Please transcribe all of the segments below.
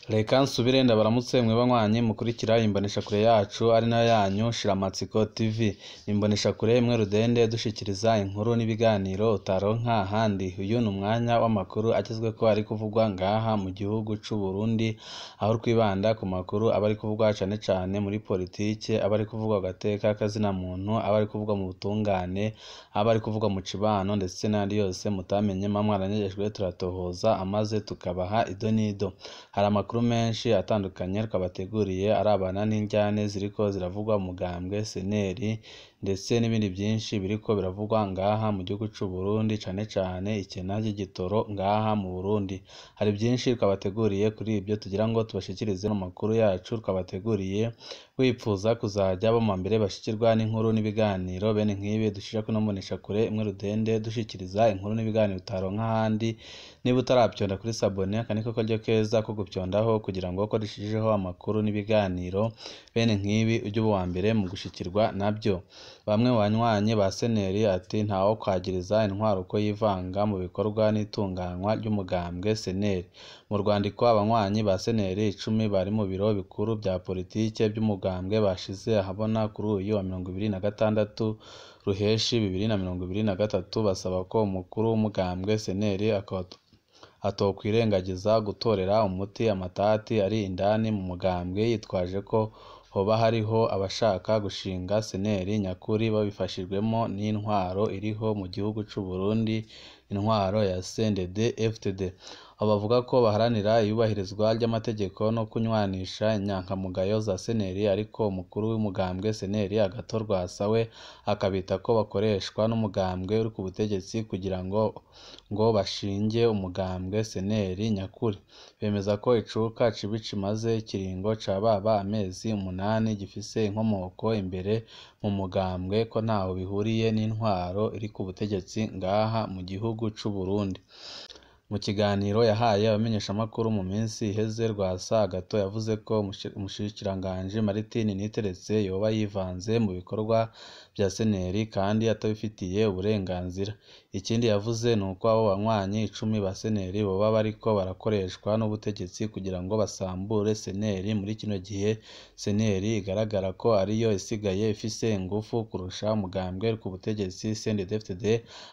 Reka nsubire ndabaramutse mwe banywanyi mukurikira imboneshakure yacu ari nayo yanyu Shiramatsiko TV. Imboneshakure imwe rudende dushikiriza inkuru n'ibiganiro utaronka ahandi. Uyu ni umwanya w'amakuru agezweko ari kuvugwa ngaha mu gihugu c'u Burundi, aho twibanda ku makuru aba ari kuvugwa cane cane muri politike, aba ari kuvugwa ku gateka k'azina muntu, aba ari kuvugwa mu butungane, aba ari kuvugwa mu cibano ndetse n'ayandi yose mutamenye muba mwaranyejejwe turatohoza amaze tukabaha ido n'ido. Hari amakuru menshi atandukanye twabateguriye arabana n'injyane ziriko ziravugwa mu mugambwe CNL ndetse n'ibindi byinshi biriko biravugwa ngaha mu gihugu c'u Burundi cane cane ikena ry'igitoro ngaha mu Burundi. Hari byinshi twabateguriye kuri ibyo tugira ngo tubashikirize mu makuru yacu twabateguriye, wipfuza kuzaja abo mu mbere bashikirwa n'inkuru n'ibiganiro bene nk'ibi dushira kuno mboneshakure imwe rudende dushikiriza inkuru n'ibiganiro utaronka ahandi. Niba utaravyonda kuri sabone aka niko karyo keza ko gupyondaho kugira ngo ko dushijeho amakuru n'ibiganiro bene nk'ibi ujye uba uwa mbere mu gushikirwa nabyo. Bamwe mu banywanyi ba CNL ati ntawo kwagiriza intwaro ko yivanga mu bikorwa n'itunganywa ry'umugambwe CNL. Mu rwandiko abanywanyi ba CNL 10 bari mu biro bikuru bya politike by'umugambwe bashize ahabona kuri uyu wa 26 Ruheshi 2023 basaba ko umukuru w'umugambwe CNL atokwirengagiza gutorera umuti amatati ari indani mu mugambwe yitwaje ko hoba hariho abashaka gushinga CNL nyakuri babifashijwemo n'intwaro iriho mu gihugu c'u Burundi, intwaro ya CNDD-FDD. Abo bavuga ko baharanira iyubahirizwa ry'amategeko no kunywanisha inyankamugayo za CNL, ariko umukuru w'umugambwe CNL Agathon Rwasa we akabita ko bakoreshwa n'umugambwe uri ku butegetsi kugira ngo bashinge umugambwe CNL nyakuri. Bemeza ko icuka cibi kimaze ikiringo cababa amezi 8 gifise inkomoko imbere mu mugambwe ko ntaho bihuriye n'intwaro iri ku butegetsi ngaha mu gihugu c'u Burundi. Mu kiganiro yahaye abamenyeshamakuru mu minsi iheze, Rwasa Agathon yavuze ko umushikiranganji Martin Niteretse yoba yivanze mu bikorwa vya CNL kandi atabifitiye uburenganzira. Ikindi yavuze nuko abo banywanyi 10 ba CNL boba bariko barakoreshwa n'ubutegetsi kugira ngo basambure CNL. Muri kino gihe CNL igaragara ko ariyo isigaye ifise ingufu kurusha umugambwe ku butegetsi CNDD-FDD,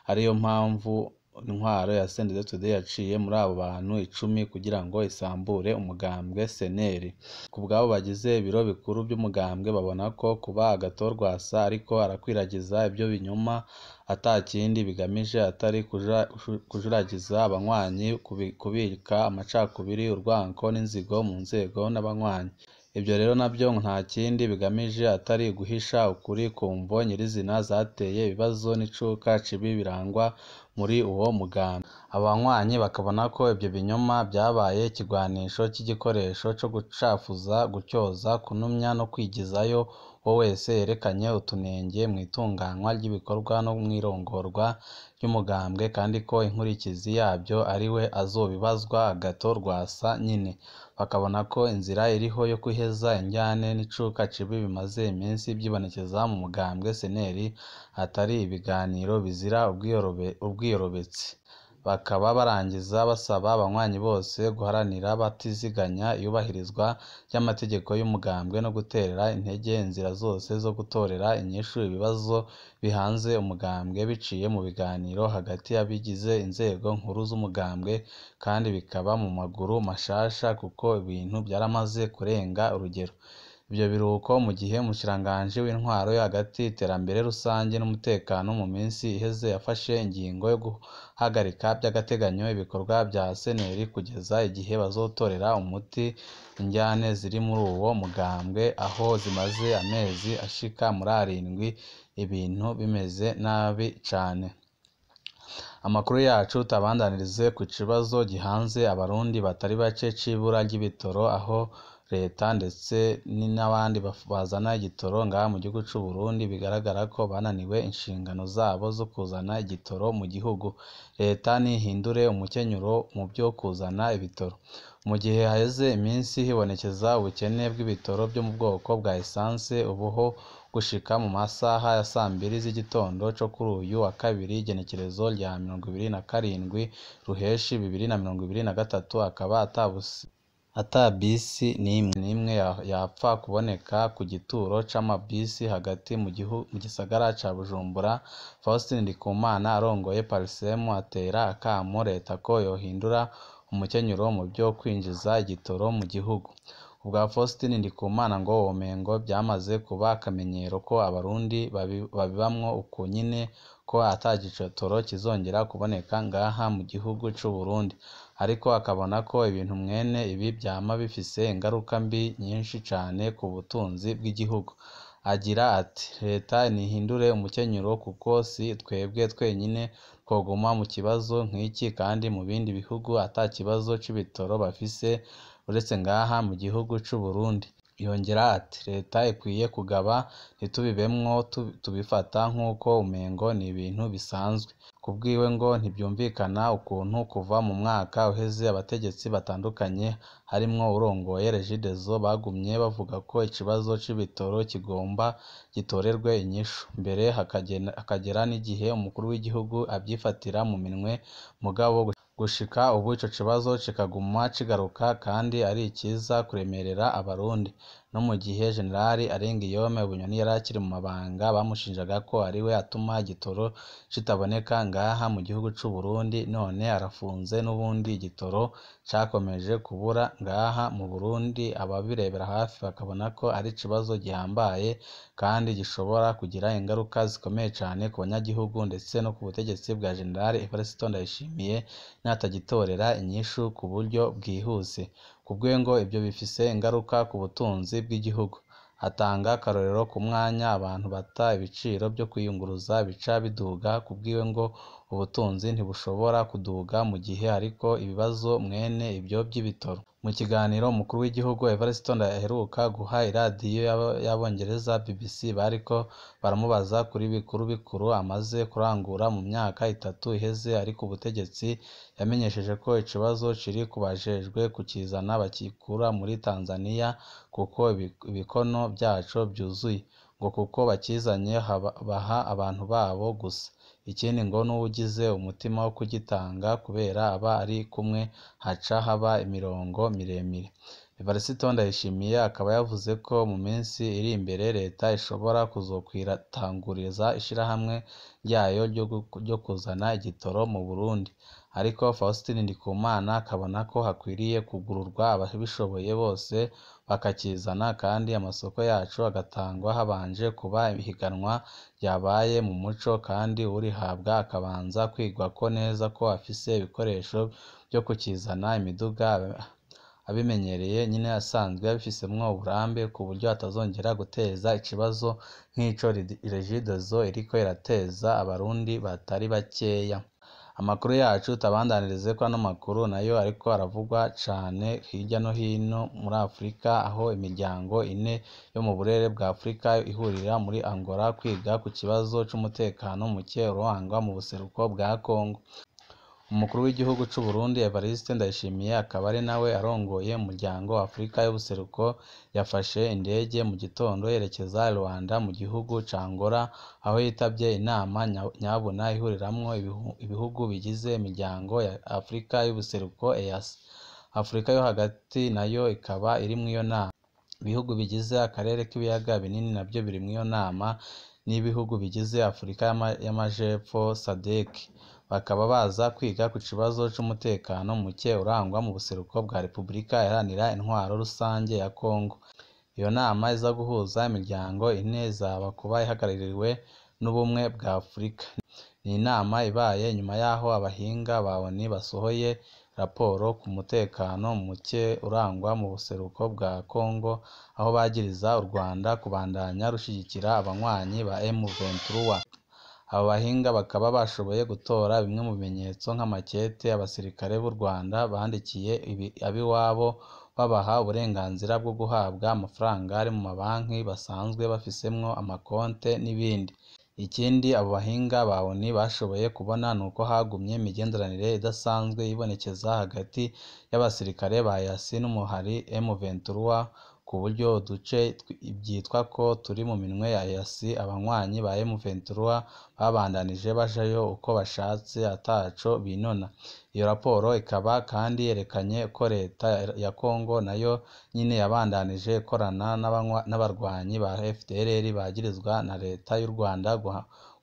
ariyo mpamvu intwaro ya CNDD-FDD yaciye muri abo bantu 10 kugira ngo isambure umugambwe CNL. Ku bw'abo bagize ibiro bikuru by'umugambwe babona ko kuba Agathon Rwasa ariko arakwiragiza ivyo binyoma ata kindi bigamije atari kujuragiza abanywanyi, kubika amacakubiri, urwanko n'inzigo mu nzego n'abanywanyi. Ivyo rero navyo nta kindi bigamije atari guhisha ukuri ku mvo nyirizina zateye ibibazo n'icuka cibi birangwa muri uwo mugambwe. Abanywanyi bakabona ko ivyo binyoma vyabaye ikigwanisho c'igikoresho co gucafuza, gutyoza, kunumya no kwigizayo uwo wese yerekanye utunenge mw'itunganywa ry'ibikorwa no mw'irongorwa ry'umugambwe, kandi ko inkurikizi yavyo ariwe azobibazwa Agathon Rwasa nyene. Bakabona ko inzira iriho yo guheza injyane n'icuka cibi bimaze iminsi vyibonekeza mu mugambwe CNL atari ibiganiro bizira ubwiyorobetsi. Bakaba barangiza basaba abanywanyi bose guharanira batiziganya iyubahirizwa ry'amategeko y'umugambwe no guterera intege inzira zose zo gutorera inyishu ibibazo bihanze umugambwe biciye mu biganiro hagati y'abigize inzego nkuru z'umugambwe, kandi bikaba mu maguru mashasha kuko ibintu vyaramaze kurenga urugero. Ivyo biruko mu gihe umushikiranganji w'intwaro yo hagati, iterambere rusange n'umutekano mu minsi iheze yafashe ingingo yo guhagarika vy'agateganyo ibikorwa vya CNL kugeza igihe bazotorera umuti injyane ziri muri uwo mugambwe, aho zimaze amezi ashika muri 7 ibintu bimeze nabi cane. Amakuru yacu tuyabandanirize ku kibazo gihanze abarundi batari bake c'ibura ry'ibitoro, aho leta ndetse n'abandi bazana igitoro ngaha mu gihugu c'u Burundi bigaragara ko bananiwe inshingano zabo zo kuzana igitoro mu gihugu. Leta nihindure umukenyuro mu vyo kuzana ibitoro. Mu gihe haheze iminsi hibonekeza ubukene bw'ibitoro vyo mu bwoko bwa essence, ubu ho gushika mu masaha ya 2:00 z'igitondo co kuri uyu wa kabiri igenekerezo rya 27 Ruheshi 2023 akaba Ata bisi n'imwe yapfa kuboneka ku gituro c'amabisi hagati mu gisagara ca Bujumbura. Faustin Ndikumana arongoye Parsem atera akamo leta ko yohindura umukenyuro mu vyo kwinjiza igitoro mu gihugu. Kubwa Faustin Ndikumana ngo womengo vyamaze kuba akamenyero ko abarundi babibamwo uku nyene, ko ata gitoro kizongera kuboneka ngaha mu gihugu c'Uburundi, ariko akabona ko ibintu mwene ibi vyama bifise ingaruka mbi nyinshi cane ku butunzi bw'igihugu. Agira ati: "Leta nihindure umukenyuro kuko si twebwe twenyene twoguma mu kibazo nk'iki kandi mu bindi bihugu ata kibazo c'ibitoro bafise uretse ngaha mu gihugu c'Uburundi." Yongera ati: "Leta ikwiye kugaba ntitubibemwo tubifata nk'uko umengo ni ibintu bisanzwe." Kubwiwe ngo ntivyumvikana ukuntu kuva mu mwaka uheze abategetsi batandukanye harimwo uwurongoye Regideso bagumye bavuga ko ikibazo c'ibitoro kigomba gitorerwe inyishu, mbere hakagera n'igihe umukuru w'igihugu avyifatira mu minwe, mugabo gushika ubu ico kibazo kikaguma kigaruka kandi ari ikiza kuremerera abarundi. No mu gihe Jenerali Arengiyome Bunyoni yari akiri mu mabanga bamushinjaga ko ariwe atuma igitoro kitaboneka ngaha mu gihugu c'Uburundi, none arafunze n'ubundi igitoro cakomeje kubura ngaha mu Burundi. Ababirebera hafi bakabona ko ari ikibazo gihambaye kandi gishobora kugira ingaruka zikomeye cane ku banyagihugu ndetse no ku butegetsi bwa Jenerali Evariste Ndayishimiye natagitorera inyishu ku buryo bwihuse. Kubwiwe ngo ivyo bifise ingaruka ku butunzi bw'igihugu. Atanga akarorero ku mwanya abantu bata ibiciro vyo kwiyunguruza bica biduga. Kubwiwe ngo ubutunzi ntibushobora kuduga mu gihe hariko ibibazo mwene ivyo vy'ibitoro. Mu kiganiro umukuru w'igihugu Evariste aheruka guha iradiyo y'abongereza BBC, bariko baramubaza kuri bikuru bikuru amaze kurangura mu myaka 3 iheze ari ku butegetsi, yamenyesheje ko ikibazo kiri ku bajejwe kukizana bakikura muri Tanzania kuko ibikono vyaco vyuzuye, ngo kuko bakizanye baha abantu babo gusa. Ikindi ngo n'uwugize umutima wo kugitanga kubera aba ari kumwe haca haba imirongo miremire. Evariste Ndayishimiye akaba yavuze ko mu minsi iri imbere leta ishobora kuzokwitanguriza ishirahamwe ryayo ryo kuzana igitoro mu Burundi, ariko Faustin Ndikumana akabona ko hakwiriye kugururwa ababishoboye bose bakakizana kandi amasoko yaco agatangwa habanje kuba ihiganwa ryabaye mu muco, kandi urihabwa akabanza kwigwako neza ko afise ibikoresho vyo kukizana, imiduga abimenyereye nyene asanzwe abifisemwo uburambe ku buryo atazongera guteza ikibazo nk'ico Regideso iriko irateza abarundi batari bakeya. Amakuru yacu tabandanirize ko ano makuru nayo ariko aravugwa cane hirya no hino muri Afrika, aho imiryango ine yo mu burere bwa Afrika ihurira muri Angola kwiga ku kibazo c'umutekano muke urangwa mu buseruko bwa Congo. Umukuru w'igihugu c'Uburundi Evariste Ndayishimiye akaba ari nawe arongoye umuryango wa Afrika y'ubuseruko, yafashe indege mu gitondo yerekeza i Luanda mu gihugu ca Angola, aho yitavye inama nyabuna ihuriramwo ibihugu bigize imiryango ya Afrika y'ubuseruko EAC. Afrika yo hagati nayo ikaba iri mw'iyo nama. Ibihugu bigize akarere k'ibiyaga binini navyo biri mw'iyo nama, n'ibihugu bigize Afrika y'amajepfo SADC. Bakaba baza kwiga ku kibazo c'umutekano muke urangwa mu buseruko bwa Repubulika Iharanira Intwaro Rusange ya Congo. Iyo nama iza guhuza imiryango ine izaba kuba ihagarariwe n'Ubumwe bwa Afrika. Ni inama ibaye nyuma y'aho abahinga ba ONU basohoye raporo ku mutekano muke urangwa mu buseruko bwa Congo, aho bagiriza u Rwanda kubandanya rushigikira abanywanyi ba M23. Abo bahinga bakaba bashoboye gutora bimwe mu bimenyetso nk'amakete abasirikare b'u Rwanda bandikiye ab'iwabo babaha uburenganzira bwo guhabwa amafaranga ari mu mabanki basanzwe bafisemwo amakonte n'ibindi. Ikindi abo bahinga ba ONU bashoboye kubona nuko hagumye imigenderanire idasanzwe yibonekeza hagati y'abasirikare ba EAC n'umuhari M23 ku buryo uduce vyitwa ko turi mu minwe ya EAC abanywanyi ba M23 babandanije bajayo uko bashatse ataco binona. Iyo raporo ikaba kandi yerekanye ko leta ya Congo nayo nyene yabandanije ikorana n'abarwanyi ba FDLR bagirizwa na leta y'u Rwanda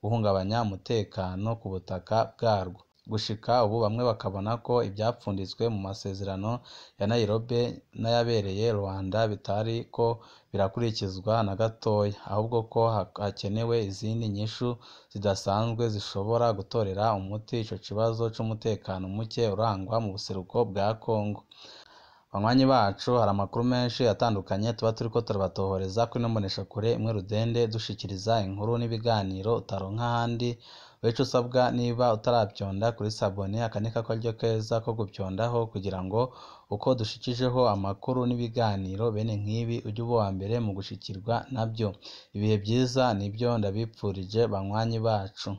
guhungabanya umutekano ku butaka bwarwo. Gushika ubu bamwe bakabona ko ivyapfunditswe mu masezerano ya Nairobi n'ayabereye Rwanda bitariko birakurikizwa na gatoya, ahubwo ko hakenewe izindi nyishu zidasanzwe zishobora gutorera umuti ico kibazo c'umutekano muke urangwa mu buseruko bwa Congo. Banywanyi bacu, hari amakuru menshi atandukanye tuba turiko turabatohoreza kuri ino mboneshakure imwe rudende, dushikiriza inkuru n'ibiganiro utaronka ahandi. Weco usabwa niba utaravyonda kuri sabone, aka ni karyo keza ko gupyondaho kugira ngo uko dushikijeho amakuru n'ibiganiro bene nk'ibi ujye uba uwa mbere mu gushikirwa navyo. Ibihe vyiza nivyo ndabipfurije banywanyi bacu.